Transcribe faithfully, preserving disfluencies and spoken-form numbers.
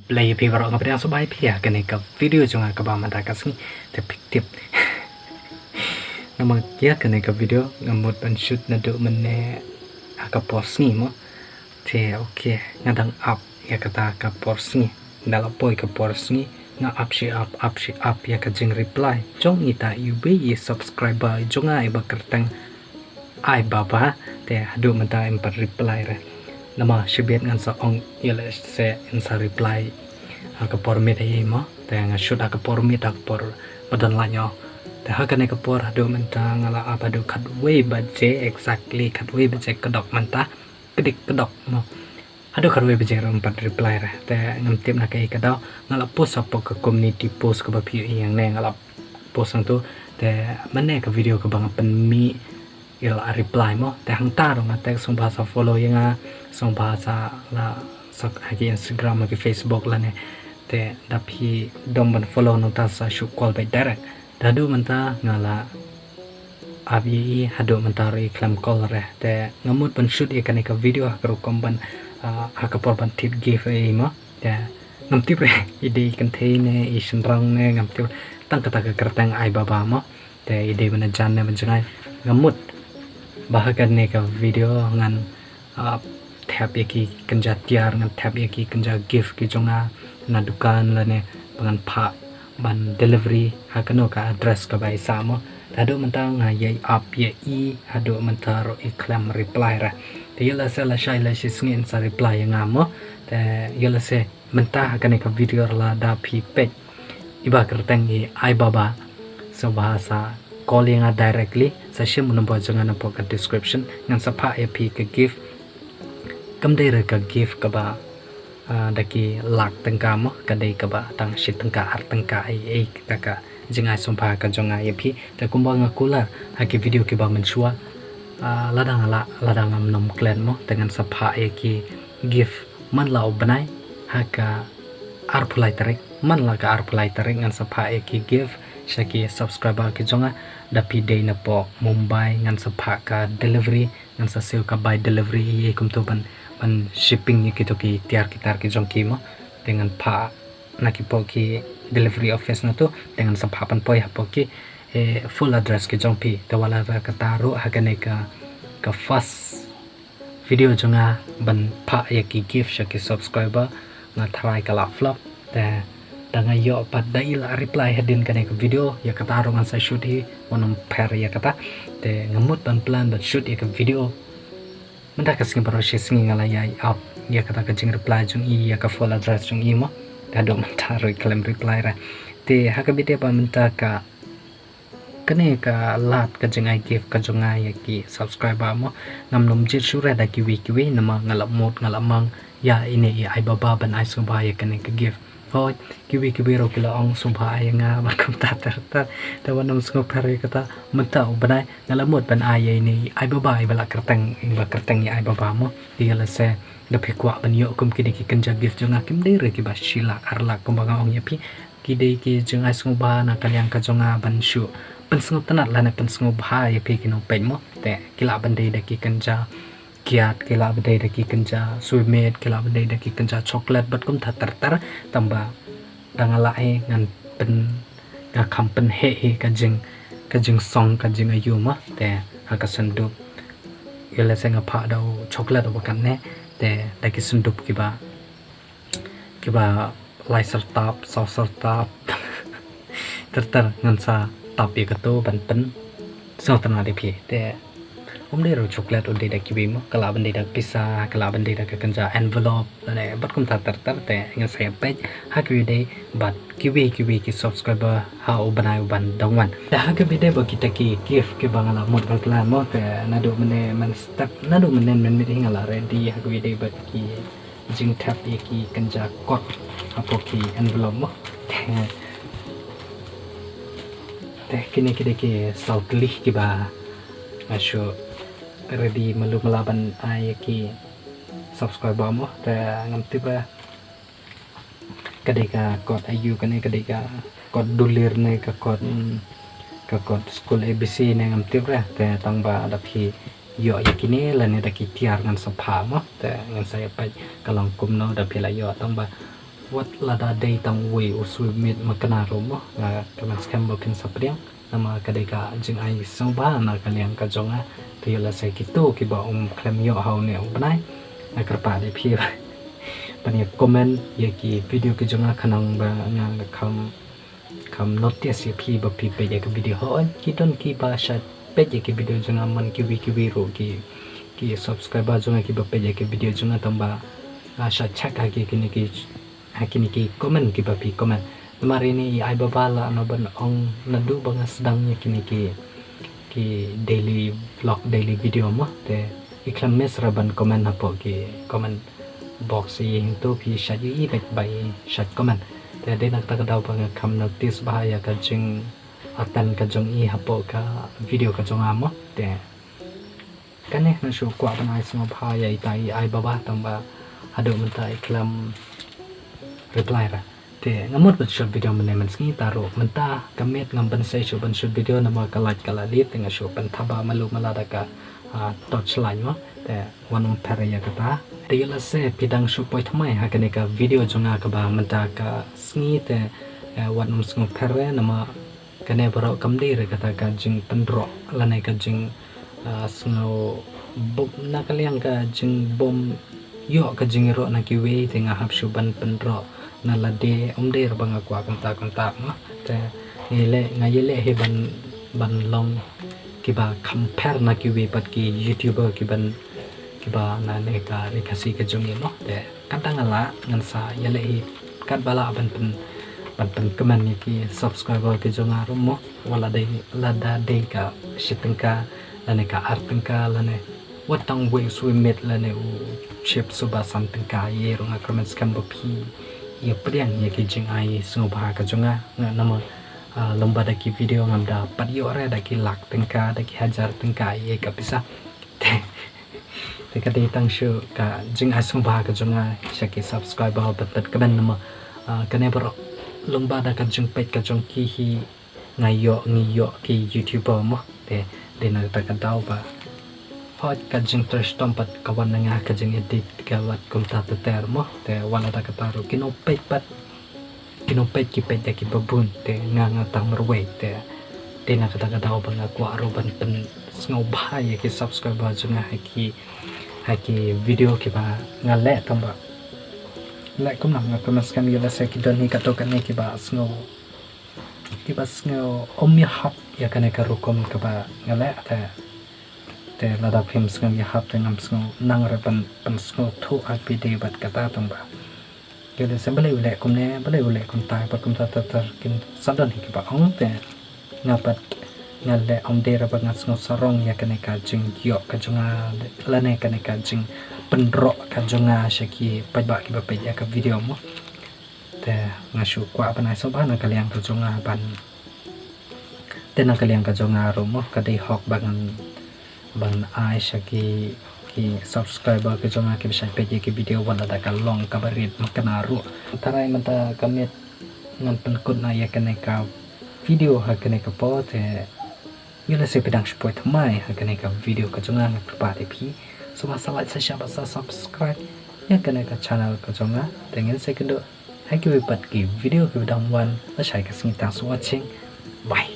Blei ïa phi baroh, nga pdiang sngewbha ïa phi ïa kane ka video jong nga kaba mynta ka sngi. Te phi tip, namar ïa kane ka video nga mut ban shoot naduh mynne ha ka por sngi mo. Te okay, nga dang ap ïa kata ka por sngi. Nga la poi ka por sngi, nga ap shi ap, ap shi ap ïa ka jing reply jong ita iwei i subscriber jong nga iba kyrteng Ai Baba. Te haduh mynta im pat reply re. Namar shibit ngan sa ong ïa lehse in sa reply ha ka por miet hi mo. Te nga shoot ha ka por miet, ha ka por ba don light noh. Te ha kane ka por haduh mynta nga la ap haduh khatwei baje, exactly khatwei baje kdok mynta. Kdik kdok mo. Haduh khatwei baje ruh im pat reply re. Te ngam tip na kaei ka daw, nga la post hapoh ka community post kaba phi ïohi hangne, nga la post hangto. Te mynne ka video kaba nga pynmih i la reply mo. Te hangta ruh nga tag sngewbha sa follow ïa nga, sngewbha sa la sa ha ki Instagram, ha ki Facebook lane. Te da phi dang ban follow nangta sa shu call beit direct. Te haduh mynta nga la ap ïa i, haduh mynta ruh i khlem call re. Te nga mut ban shoot ïa kane ka video ha ka rukom ban, ah, ha ka por ban thied gift ïa i mo. Te ngam tip re i dei i kynthei ne i shynrang ne ngam tip. Tang kata ka kyrteng Ai Baba mo. Te i dei ba na jan ne ba jngai. Nga mut ba ha kane ka video ngan, ah, thep ïa ki kynja tiar, ngan thep ïa ki kynja gift ki jong nga na dukan lane ba ngan phah ban delivery ha kano ka address kaba i sah mo. Te haduh mynta nga ïai ap ïa i, haduh mynta ruh i khlem reply re. Te ïa lehse lashai lashisngi in sa reply ïa nga mo. Te ïa lehse mynta ha kane ka video lada phi peit iba kyrteng i Ai Baba, sngewbha sa call ïa nga directly, sa shim u number jong nga napoh ka description, ngan sa phah ïa phi ka gift. Kam dei re ka gift kaba, ah, da ki lak tyngka mo, ka dei kaba tang shi tyngka ar tyngka ei ei, kata ka jingai sngewbha ka jong nga ïa phi. Te kumba nga kular ha ki video kiba mynshuwa, ah, lada nga lah, lada ngam nym klet mo, te ngan sa phah ïa ki gift man la u bnai ha ka arphew lai tarik, man la ka arphew lai tarik ngan sa phah ïa ki gift sha ki subscriber ki jong nga. Da phi dei napoh Mumbai ngan sa phah ka delivery, ngan sa siew ka by delivery ïa kumto ban, ban shipping ïa kito ki tiar ki tar ki jong ki mo. Te ngan phah na ki poh ki delivery office na to, te ngan sa phah ban poi hapoh ki, eh, full address ki jong phi. Te wat la kata ruh ha kane ka, ka first video jong nga ban phah ïa ki gift sha ki subscriber, nga tharai ka la flop. Te da nga ïoh pat da i la reply hadien kane ka video, ïa kata ruh ngan sa shoot hi, wat nym pher ïa kata. Te nga mut ban plan ban shoot ïa ka video mynta ka sngi baroh shi sngi, nga la ïai ap ïa kata ka jing reply jong i ïa ka full address jong i mo. Te haduh mynta ruh i khlem reply re. Te ha kaba ïadei bad mynta ka, kane ka lad ka jingai gift ka jong nga ïa ki subscriber mo, ngam nym jied shuh re da kiwei kiwei, namar nga la mut, nga la mang ïa ine i Ai Baba ban ai sngewbha ïa kane ka gift. Hooid, kiwei kiwei ruh ki la ong sngewbha ai ïa nga bad kumta ter ter. Te wat nym sngewpher ïa kata, mynta u bnai nga la mut ban ai ïa ine i Ai Baba iba la kyrteng, iba kyrteng i Ai Baba mo. Te ïa lehse da phi kwah ban ïoh kum kine ki kynja gift jong nga, kim dei re kiba shi lak ar lak kumba nga ong ïa phi. Ki dei ki jingai sngewbha na ka liang ka jong nga ban shu pynsngewtynnat lane pynsngewbha ïa phi ki nongpeit mo. Te ki lah ban dei da ki kynja kiad, ki lah ban dei da ki kynja sweet made, ki lah ban dei da ki kynja chocolate bad kumta ter ter. Tangba da nga lah hi ngan pyn, nga kham pynheh hi ka jing, ka jingsong, ka jingayu mo. Te ha ka syndup, ïa lehse nga phah da u chocolate uba katne, te da ki syndup kiba, kiba lai syrtap, saw syrtap ter ter, ngan sa tap ïa kato ban pynsngewtynnat ïa phi. Te um dei ruh chocolate, u dei da kiwei mo, ka lah ban dei da pisa, ka lah ban dei da ka kynja envelope lane bad kumta ter ter. Te ngan sa ïa peit ha kiwei de bad kiwei kiwei ki subscriber ha u bnai uban dang wan. Te ha kaba ïadei bad kita ki gift kiba nga la mut ban plan mo, te naduh mynne mynstep, naduh mynne mynmiet hi nga la ready ha kaba ïadei bad ki jingthep ïa ki kynja kot hapoh ki envelope mo. Te, te kine ki dei ki saw tylli kiba nga shu ready malu mala ban ai ïa ki subscriber mo. Te ngam tip re ka dei ka kot aïu kane, ka dei ka kot dulir ne ka kot, mm, ka kot skul A B C ne ngam tip re. Te tangba da phi ïoh ïa kine lane da ki tiar ngan sa phah mo. Te ngan sa ïa peit ka long kumno da phi la ïoh, tangba Wat lada dei tang uwei u swe miet ma kane ruh mo, nga kyrmen skhem ba phin sa pdiang. Namar ka dei ka jingai sngewbha na ka liang ka jong nga. Te ïa lehse kito kiba ym khlem ïoh ha une u bnai, nga kyrpad ïa phi ban ïa comment ïa ki video ki jong nga khnang ba nga kham kham notice ïa phi ba phi peit ïa ki video. Hooid, ki don kiba shait peit ïa ki video jong nga man kiwei kiwei ruh ki ki subscriber jong nga kiba peit ïa ki video jong nga, tang ba nga shait check ha ki kine ki ha kine ki comment kiba phi comment. Namar ine i ai baba la na ban ong naduh ba nga sdang ïa kine ki ki daily vlog, daily video mo, te i khlem miss ra ban comment hapoh ki comment box. I hynto phi shait ïohi beit ba i shait comment. Te dei na kata ka daw ba nga kham notice bha ïa ka jingatan ka jong i hapoh ka video ka jong nga mo. Te kane nga shu kwah ban ai sngewbha ïa ita i ai baba, tang ba haduh mynta i khlem reply ra. Te nga mut ban shoot video mynne mynsngi, te ruh mynta ka miet ngam ban sei shuh ban shoot video namar ka light ka la lip, te nga shu pynthaba malu mala da ka, ah, torch light mo. Te wat nym pher ïa kata. Te ïa lehse phi dang shu poi thymmai ha kane ka video jong nga kaba mynta ka sngi, te, eh, wat nym sngewpher namar kane baroh kam dei re kata ka jingpynroh lane ka jing, ah, sngew buk na ka liang ka jingbym ïoh ka jingïaroh na kiwei, te nga hap shu ban pynroh na lade. Ym dei re ba nga kwah kumta kumta mo. Te nga ïaleh, nga ïaleh hi ban ban long kiba kham pher na kiwei pat ki YouTuber kiban kiba na ne ka ne ka si ka jong i mo. Te kata nga lah ngan sa ïaleh hi katba lah ban pyn ban pynkmen ïa ki subscriber ki jong nga ruh mo. Wat la dei, lada dei ka shi tyngka lane ka ar tyngka lane wat tang uwei u swe miet lane u chip suba san tyngka, ïa ruh nga kyrmen skhem ba phi ïa pdiang ïa ki jingai sngewbha ka jong nga. Nga namar, ah, lem bad da ki video ngam da pat ïoh re da ki lak tyngka, da ki hajar tyngka ïa ka pisa. Te te ka dei tang shu ka jingai sngewbha ka jong nga sha ki subscriber ban pynkmen namar, ah, kane baroh lem bad da ka jingpeit ka jong ki hi nga ïoh, ngi ïoh ki YouTuber mo. Te dei na kata ka daw ba hooid ka jingtrei shitom pat ka wan na nga, ka jingedit ka wat kumta ter ter mo. Te wat la da kata ruh ki nongpeit pat, ki nongpeit ki peit da kiba bun, te nga nga tang marwei. Te dei na kata ka daw ba nga kwah ruh ban pynsngewbha ïa ki subscriber jong nga ha ki ha ki video kiba nga leh, tang ba leh kumno nga kyrmen skhem ïa lehse ki don hi katto katne kiba sngew kiba sngew ym ïahap ïa kane ka rukom kaba nga leh. Te te lada phim sngew ïahap te ngam sngew nang re ban pynsngewthuh ha phi dei bad kata, tang ba ïa lehse balei u leh kumne, balei u leh kumta, bad kumta ter ter kin sa don hi kiba ong. Te nga pat nga leh ym dei re ba nga sngew sarong ïa kane ka jingïoh ka jong nga lane kane ka jingpynroh ka jong nga sha ki paidbah kiba peit ïa ka video mo. Te nga shu kwah ban ai sngewbha na ka liang ka jong nga ban, te na ka liang ka jong nga ruh mo ka dei hok ba ngan ban ai sha ki ki subscriber ka jong nga kiba shait peit ïa ki video wat la da ka long kaba rit ma kane ruh. Tharai mynta ka miet ngan pynkut noh ïa kane ka video ha kane ka por. Te ïa lehse phi dang shu poi thymmai ha kane ka video ka jong nga, nga kyrpad ïa phi sngewbha sa like, sa share bad sa subscribe ïa kane ka channel ka jong nga. Te ngin sa ïakynduh ha kiwei pat ki video kiba dang wan lashai ka sngi. Thanks for watching. Bye.